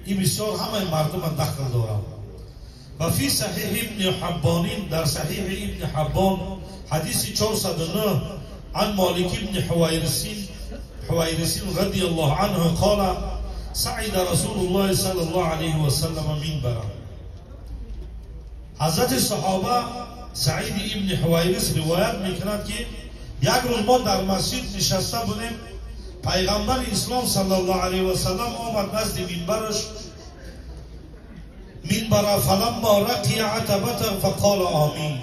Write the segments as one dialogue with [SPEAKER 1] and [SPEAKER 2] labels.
[SPEAKER 1] Ин бисёр ҳамаи мардума дахл дорад. Ва фи саҳиҳи ибни Ҳаббонин, дар саҳиҳи ибни Ҳаббон ҳадиси 409 عن مالك بن حويرث رضي الله عنه قال صعد رسول الله صلى الله عليه وسلم منبرا. حضرت صحابه سعید ابن حویرث روایت میکند که یک روز ما در مسجد نشسته بودیم، پیغمبر اسلام صلی الله علیه و سلم آمد نزد منبرش، منبر فلما رقی عتبته فقال آمین.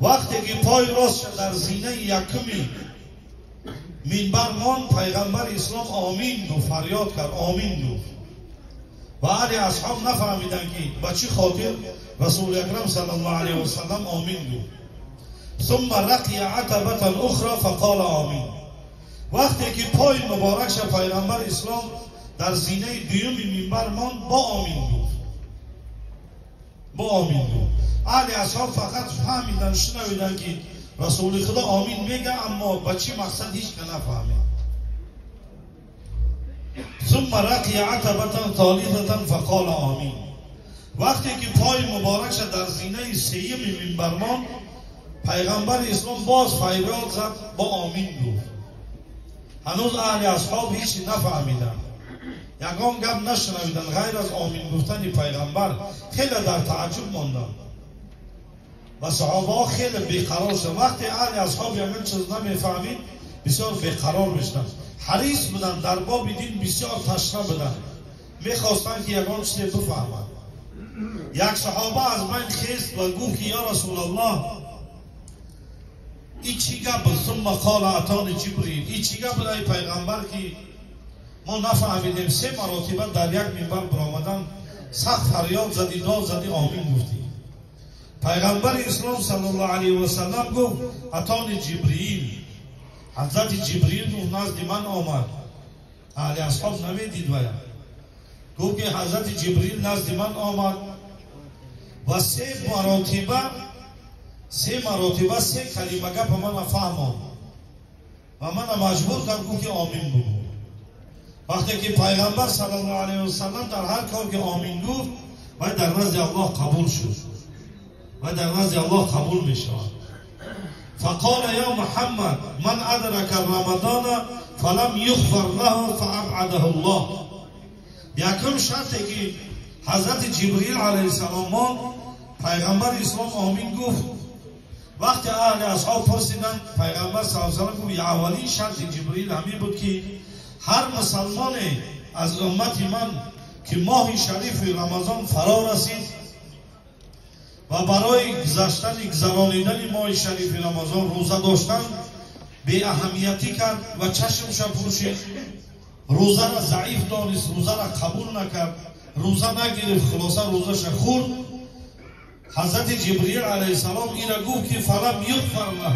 [SPEAKER 1] وقتی که پای راست در زینه یکمی منبر ماند، پیغمبر اسلام آمین گفت، فریاد کرد آمین گفت. و اهل اصحاب نفهمیدند که به چی خاطر رسول اکرم صلی الله علیه و سلم آمین گفت. ثم رقی عتبة اخرى فقال آمین. وقتی که پای مبارکش پیغمبر اسلام در زینه دوم منبر ماند، با آمین گفت، با آمین گفت. اهل اصحاب فقط فهمیدن، شنویدن که رسول خدا آمین میگه، اما به چی مقصد هیچ که نفهمید. ثم رقی عتبة ثالثة فقال آمین. وقتی که پای مبارکش در زینه سیوم منبر ماند، پیغمبر اسلام باز فریاد زد، با آمین گفت. هنوز اهل اصحاب هیچ نفهمیدن، یگان گپ نشنویدن غیر از آمین گفتن پیغمبر. خیلی در تعجب ماندن و صحابه ها خیلی بیقرار شدن. وقتی اهل اصحاب یگان چیز نمیفهمید بسیار بیقرار میشدن، حریص بودن، در باب دین بسیار تشنه بودن، میخواستن که یگان چیز بفهمند. یک صحابه از من خیست و گفت که یا رسول الله، این چی گپ؟ ثم قال اتانی جبریل. این چی گپ ای پیغمبر که ما نفهمیدیم؟ سه مراتبه در یک منبر برآمدن، سخت فریاد زدی، داد زدی، آمین گفتی. پیغمبر اسلام صلی الله علیه و سلم گفت اتانی جبریل. حضرت جبریل گفت نزد من آمد. اهل اصحاب نمیدید ویا. گفت که حضرت جبریل نزد من آمد و سه مراتبه سه کلمه گپ من فهمم و من مجبور کرد، گفت که آمین بگو. وقتی که پیغمبر صلی الله علیه و سلم در هر کار که آمین گفت و در نزد الله قبول شد و در نزد الله قبول می شود. فقال یا محمد من ادرک رمضان فلم یغفر له فابعده الله. یکم شرطی که حضرت جبریل علیه السلام پیغمبر اسلام آمین گفت، وقتی اهل اصحاب پرسیدن، پیغمبر صلی الله علیه و سلم گفت اولین شرط جبریل همین بود که هر مسلمان از امت من که ماه شریف رمضان فرا رسید و برای گذرانیدن ماه شریف رمضان روزه داشتن بی اهمیتی کرد و چشمش پوشید، روزه را ضعیف دانست، روزه را قبول نکرد، روزه نگرفت، خلاصه روزه خورد. حضرت جبریل علیه السلام اینا گفت که فلم یغفر له،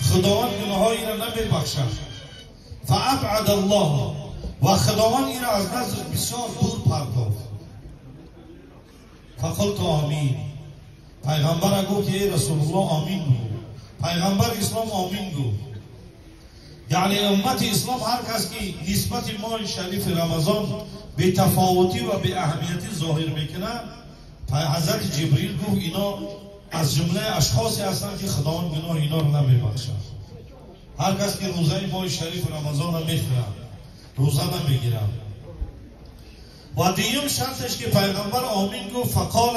[SPEAKER 1] خداوند گناه‌های اینا نمیبخشد. فابعد الله، و خداوند اینا از نزد بسیار دور پرتافت. فقلت آمین. پیغمبر گفت که ای رسول الله آمین بگو. پیغمبر اسلام آمین گفت. یعنی امت اسلام هر کس که نسبت ماه شریف رمضان به تفاوتی و به اهمیتی ظاهر میکنه، حضرت جبریل گفت اینا از جمله اشخاصی هستند که خداوند گناه اینا رو نمیبخشد. هر کس که روزه ماه شریف رمضان رو میخوره، روزه نمیگیره. و دیوم شرطش که پیغمبر آمین گفت فقال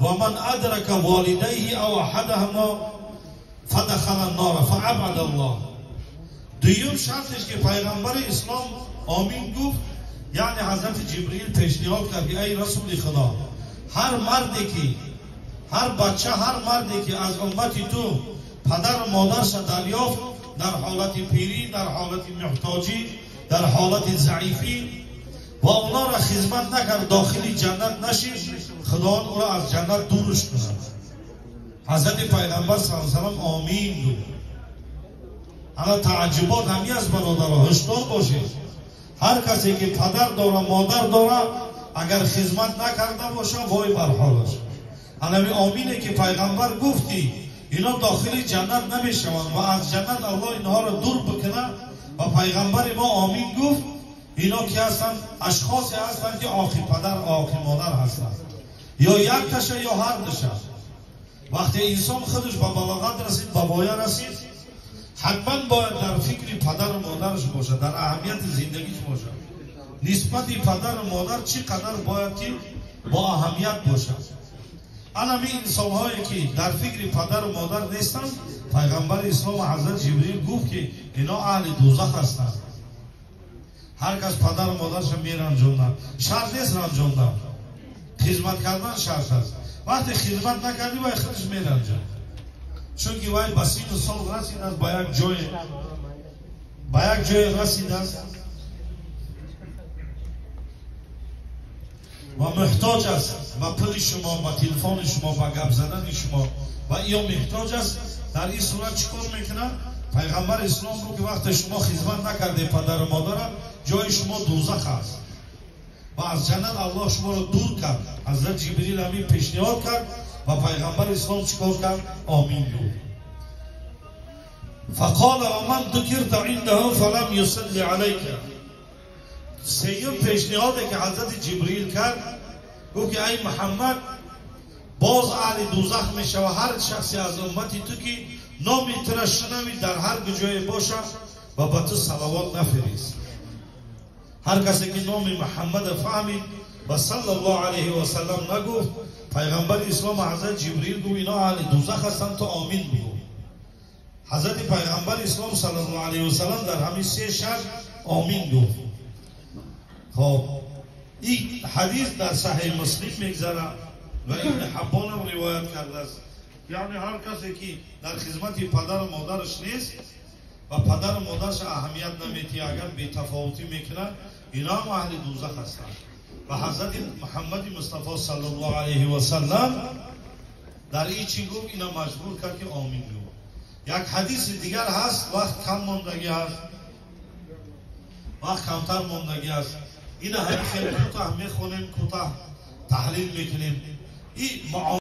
[SPEAKER 1] و من ادرک والدیه او احدهما فدخل النار فابعد الله. دیوم شرطش که پیغمبر اسلام آمین گفت، یعنی حضرت جبریل پیشنهاد کرد که ای رسول خدا، هر مردی که هر بچه، هر مردی که از امت تو پدر و مادرش دریافت در حالت پیری، در حالت محتاجی، در حالت ضعیفی و اونا را خدمت نکرد، داخلی جنت نشید، خداوند او را از جنت دورش کند. حضرت پیغمبر صلی الله علیه و سلم آمین گفت. حالا تعجبات همی از برادرها، هشدار باشید. هر کسی که پدر داره، مادر داره، اگر خدمت نکرده باشه وای بر حالش. حالا آمینه که پیغمبر گفتی اینا داخل جنت نمیشوند و از جنت الله اینها را دور بکنه و پیغمبر ما آمین گفت، Ино ки ҳастанд? Ашхосе ҳастанд ки оқи падар, оқи модар ҳастанд, ё як таша ё ҳар душа. Вақте инсон худаш ба балоғат расид, ба воя расид, ҳатман бояд дар фикри падару модараш бошад, дар аҳамияти зиндагиш бошад. Нисбати падару модар чӣ қадар бояд ки бо аҳамият бошад. Анами инсонҳое ки дар фикри падару модар нестанд, пайғамбари ислом ҳазрат Ҷибрил гуфт ки ино аҳли дӯзах ҳастанд. Ҳар кас падару модарша меранҷонад, шарт нест ранҷондан, хизмат кардан шарт аст. Вақте хизмат накардӣ, вай худаш меранҷад, чунки вай ба сину сол расидааст, ба як ҷое расидааст ва муҳтоҷ аст ба пули шумо, ба телефони шумо, ба гап задани шумо, ва ё муҳтоҷ аст. Дар ин сурат чӣ кор мекунад? Пайғамбари ислом гуфт ки вақте шумо хизмат накарде падару модара, ҷои шумо дӯзах аст ва аз ҷаннат Аллоҳ шуморо дур кард. Ҳазрат Ҷибрил ҳамин пешниҳод кард ва пайғамбари ислом чӣ кор кард? Омин гуфт. فقال ومن ذكرت عنده فلم يصلي عليك. سیوم پیشنهاده که حضرت جبرئیل کرد، گفت که ای محمد، باز اهل دوزخ میشه و هر شخصی از امتی تو که نامی تو را شنوی در هر جای باشه و به تو صلوات نفرست. هر کسی که نام محمد فهمید و صلی الله علیه و سلم نگفت، پیغمبر اسلام حضرت جبرئیل گفت اینا اهل دوزخ هستند، تو آمین بگو. حضرت پیغمبر اسلام صلی الله علیه و سلم در همین سه شرط آمین گفت. خب این حدیث در صحیح مسلم میگذره و ابن حبان هم روایت کرده است. یعنی هر کسی که در خدمت پدر و مادرش نیست و پدر و مادرش اهمیت نمیده، اگر بی‌تفاوتی میکنه، اینا هم اهل دوزخ هستند. و حضرت محمد مصطفی صلی الله علیه و سلم در این چی گفت؟ اینا مجبور کرد که آمین گفت. یک حدیث دیگر هست، وقت کم ماندگی هست، وقت کمتر ماندگی هست، این هم خیلی کوتاه میخونیم، کوتاه تحلیل میکنیم. این